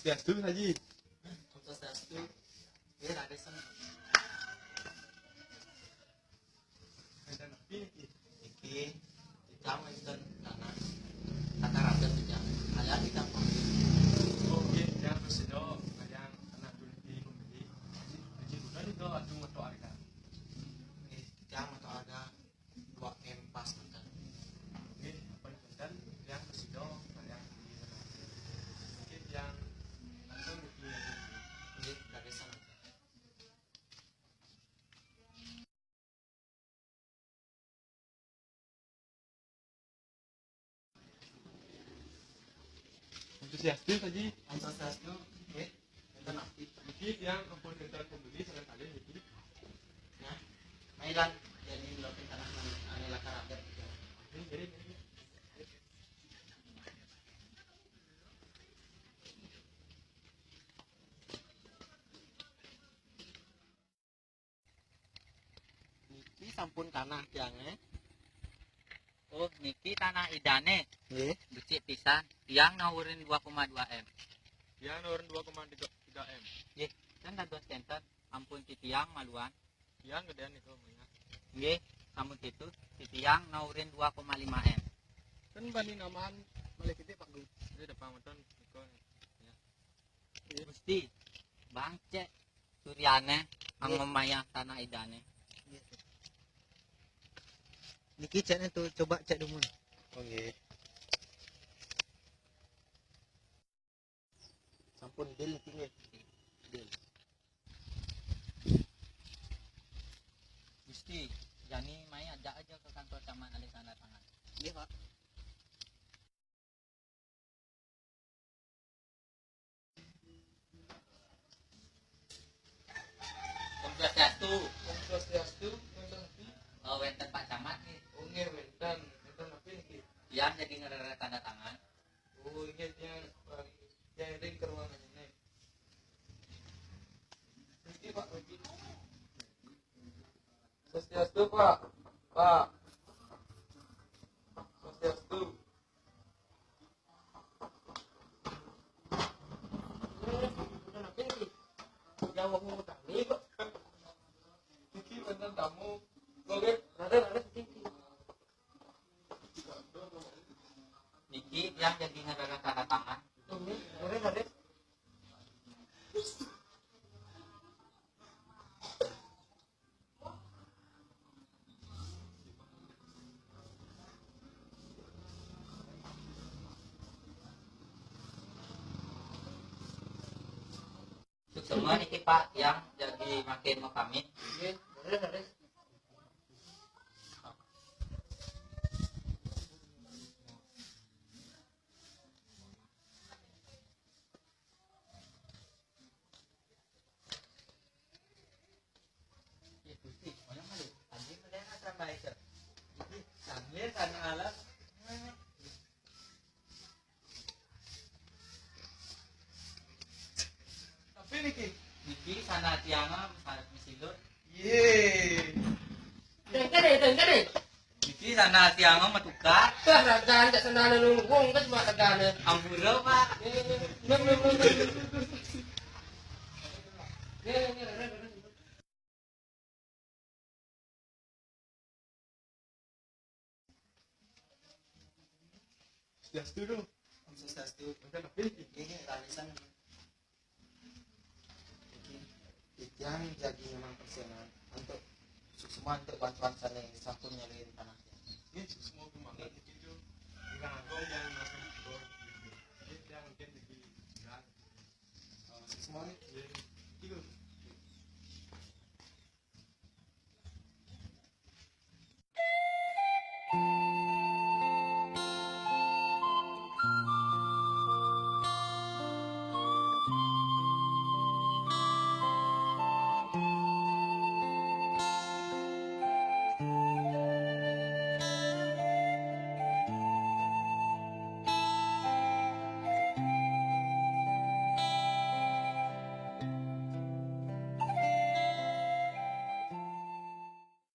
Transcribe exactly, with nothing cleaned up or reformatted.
Swastiastu, Haji. Swastiastu. Nggih, raos. Wénten napi niki? Niki, titiang wénten tanah. Lakar raos titiang. Kayang titiang pembeli. Oh, nggih, titiang prasida kayang tanah puniki pembeli. Haji, Haji Budan nika adu matok harga. Nggih, titiang matok harga dua M pas mangkin. Nggih, ampun punten, titiang prasida kayang pembeli tanah. Mungkin titiang langsung niki. Nggih, raos. Om Swastiastu, Haji. Om Swastiastu. Nggih. Wénten napi? Niki titiang ampun wénten pembeli sareng kalih niki. Nah, mailah jani ngelokin tanah anu lakar raos. Nggih, nggih, nggih. Niki sampun tanah tiangé. Oh, niki tanah idané. Nggih. Becik pisan. Tiang naurin dua koma dua M. Tiang naurin dua koma tiga M. Nggih, kan dados center. Ampun titiang maluan. Tiang gedéan niku mangga. Nggih, sampun kitu titiang naurin dua koma lima M. Kan bani nambahan malih kidik, Pak Gun. Nggih, depan wonten niku. Ya. Gusti, bangcék Suryané, nggih, anggo mayah tanah idané. Niki cékné tuh, coba cék dulu. Oh, nggih. Sampun deal niki, nggih. Deal. Gusti, jani mai ajak aja ke kantor camat alih tanda tangan. Nggih, Pak. Om Swastiastu. Om Swastiastu, wénten napi? Oh, wénten Pak Camat nggih. Oh, nggih, wénten. Wénten napi niki? Tiang jagi ngrereh tanda tangan. Oh, inggih, tiang, tiang ring ke ruangan ini. Niki, Pak, niki. Swastiastu, Pak. Pak. Swastiastu. Jauh mau tani kok. Niki wénten tamu. Boleh. Ada, ada sedikit. Niki tiang jagi ngrereh tanda tangan. Ini, ada, ada. Suksma niki, Pak, tiang jagi mangkin mapamit. Nggih, leres, leres. Tapi niki, niki sana tiang mah misilut. Yé. Tengke deh, tengke deh. Niki sana tiang mah matuka. Tah, ragaan tak sana nunggu, kan cuma ragaan. Ampura, Pak. Yé, yé, yé. Swastiastu, Dul. Om Swastiastu. Wénten napi? Nggih, nggih, raos. Niki, titiang jagi nyumbang persenan antuk suksma antuk bantuan sané sampun nyalin tanah. Nggih, suksma dumateng niki, Dul. Ingkang Agung yang masuk. Nggih, tiang mungkin niki. Suksma. Nggih.